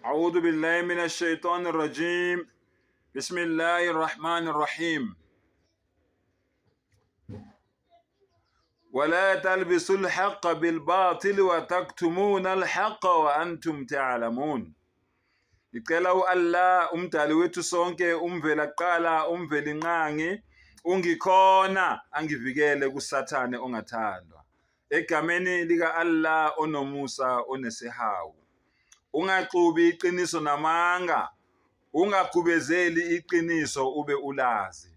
أعوذ بالله من الشيطان الرجيم بسم الله الرحمن الرحيم ولا تلبسوا الحق بالباطل وتكتمون الحق وأنتم تعلمون. Ngicela u-Allah umdali wethu sonke umvela kuqala umvelinqangi ungikhona angivikele kusathane ongathandwa. Egameni lika-Allah onomusa onesihawu. Ungaxubi iqiniso namanga, ungagubezeli iqiniso ube ulazi.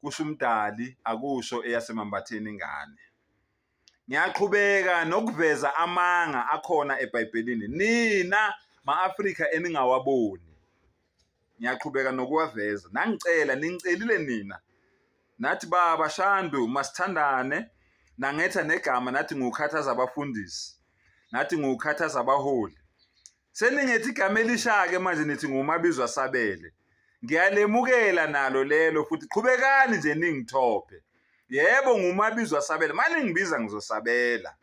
Kusho umdali akusho eyasemambatheni ingane. Ngiyaqhubeka nokuveza amanga akhona eBhayibhelini nina ma-Afrika eningawaboni. Ngiyaqhubeka nokuwaveza. Nangicela, ningicelile nina. Nathi baba Shandu masithandane nangetha negama nathi ngukhathaza abafundisi. Nathi ngukhathaza abaholi. Seningethi igama elisha-ke manje nithi ngumabizwa asabele. Ngiyalemukela nalo lelo futhi qhubekani nje ningithophe. Yebo ngumabizwa asabele. Maningibiza ngizosabela.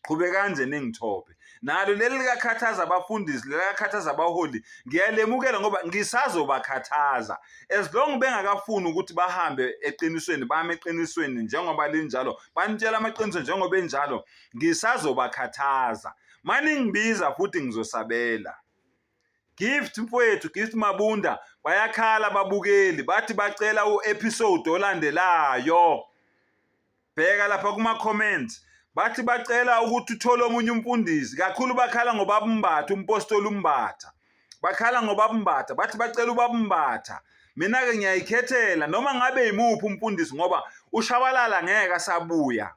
Qhubekani nje ningithophe. Nalo leli likakhathaza abafundisi, likakhathaza abaholi, ngiyalemukela ngoba ngisazobakhathaza. As long bengakafuni ukuthi bahambe eqinisweni, bame eqinisweni njengoba linjalo, banitshela amaqiniso njengoba enjalo, ngisazobakhathaza. Maningibiza futhi ngizosabela. Gift mfowethu, Gift Mabunda, bayakhala ababukeli bathi bacela u-episode olandelayo. Bheka lapha kuma-comments bathi bacela ukuthi uthole omunye umfundisi kakhulu bakhala ngobaba uMbatha umpostoli uMbatha bakhala ngobaba uMbatha bathi bacela ubaba uMbatha mina-ke ngiyayikhethela noma ngabe yimuphi umfundisi ngoba ushabalala ngeke asabuya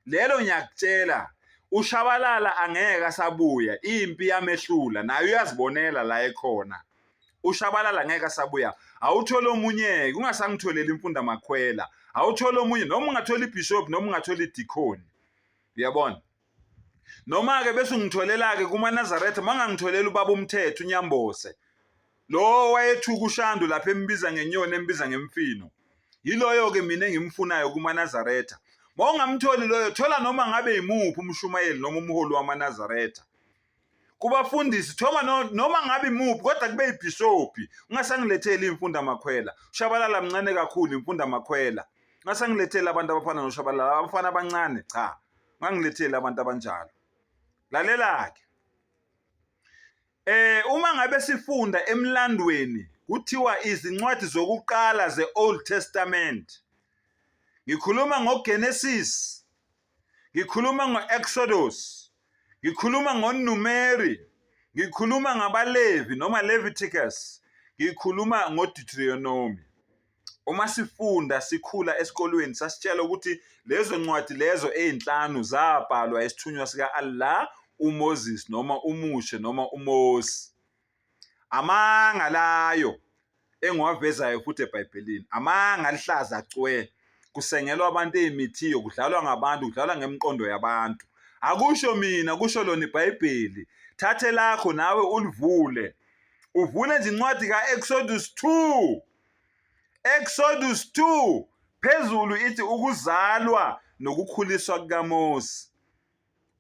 lelo ngiyakutshela ushabalala angeke asabuya impi yamehlula naye uyazibonela la ekhona ushabalala ngeke asabuya awuthole omunye ungasangitholeli imfunda makhwela awuthole omunye noma ungathola ibishop noma ungathola idikoni uyabona noma ke bese ungitholela ke kumaNazaretha mangangitholela ubaba umthetho uNyambose lo wayethuka uShandu lapha embiza ngenyoni embiza ngemfino yiloyo ke mina engimfunayo kumaNazaretha mawungamtholi loyo thola noma ngabe yimuphi umshumayeli noma umholi wamaNazaretha kubafundisi thoma no, noma ngabe imuphi kodwa kube ibhishobhi ungasangiletheli imfunda makhwela ushabalala mncane kakhulu imfunda makhwela ungasangiletheli abantu abafana noshabalala abafana abancane cha ungangiletheli abantu abanjalo lalela-ke eh uma ngabe sifunda emlandweni kuthiwa izincwadi zokuqala ze-Old Testament ngikhuluma ngoGenesis ngikhuluma ngo-Exodus ngikhuluma ngoNumeri ngikhuluma ngabaLevi noma Leviticus ngikhuluma ngoDeuteronomy uma sifunda sikhula esikolweni sasitshela ukuthi lezo ncwadi lezo ezinhlanu zabhalwa isithunywa sika-Allah uMoses noma uMushe noma uMosi amanga layo engiwavezayo futhi eBhayibhelini amanga alihlaza cwe kusengelwa abantu ezimithiyo kudlalwa ngabantu kudlalwa ngemiqondo yabantu akusho mina kusho lona iBhayibheli thathe lakho nawe ulivule uvule nje incwadi kaExodus 2 Exodus 2 phezulu ithi ukuzalwa nokukhuliswa kukaMose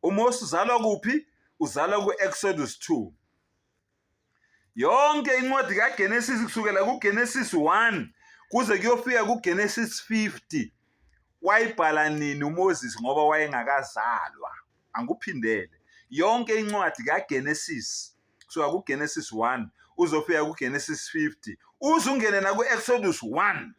uMose uzalwa kuphi uzalwa ku-Exodus 2 Yonke incwadi kaGenesis kusukela kuGenesis 1 kuze kuyofika kuGenesis 50 wayibhala nini uMoses ngoba wayengakazalwa. Angikuphindele. Yonke incwadi kaGenesis kusuka kuGenesis 1 uzofika kuGenesis 50 uze ungene naku-Exodus 1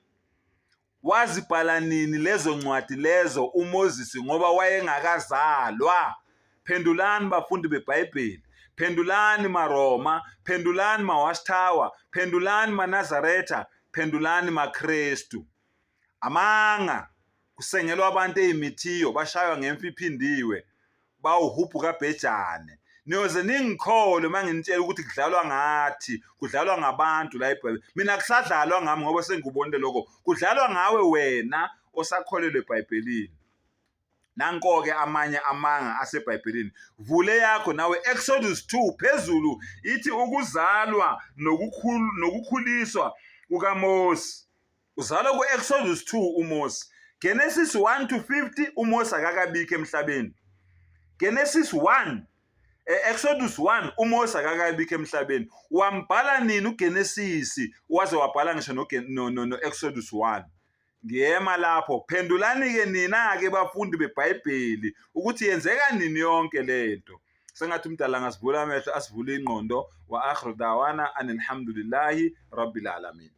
Wazibhala nini lezo ncwadi lezo uMoses ngoba wayengakazalwa? Phendulani bafundi beBhayibheli. Phendulani maRoma, phendulani maWatchtower, phendulani maNazaretha, phendulani maKristu. Amanga kusengelwa abantu ezimithiyo bashaywa ngemfi iphindiwe. Bawuhubhu kabhejane. Niyoze ningikholwe uma nginitshela ukuthi kudlalwa ngathi, kudlalwa ngabantu la eBhayibhelini. Mina kusadlalwa ngami ngoba sengikubonile lokho. Kudlalwa ngawe wena osakholelwa eBhayibhelini. Nanko-ke amanye amanga aseBhayibhelini. Vule yakho nawe Exodus 2 phezulu ithi ukuzalwa nokukhuliswa kukaMose. Uzalwa ku-Exodus 2 uMose. Genesis 1 to 50 uMose akakabikho emhlabeni. Genesis 1 Exodus 1 uMose akakabikho emhlabeni. Wambhala nini uGenesis waze wabhala ngisho no-Exodus 1? Ngiyema lapho. Phendulani-ke nina-ke bafundi beBhayibheli ukuthi yenzeka nini yonke lento. Sengathi umdala angasivula amehlo asivule ingqondo. Wa akhiru dawana anilhamdulillahi rabbil alamin.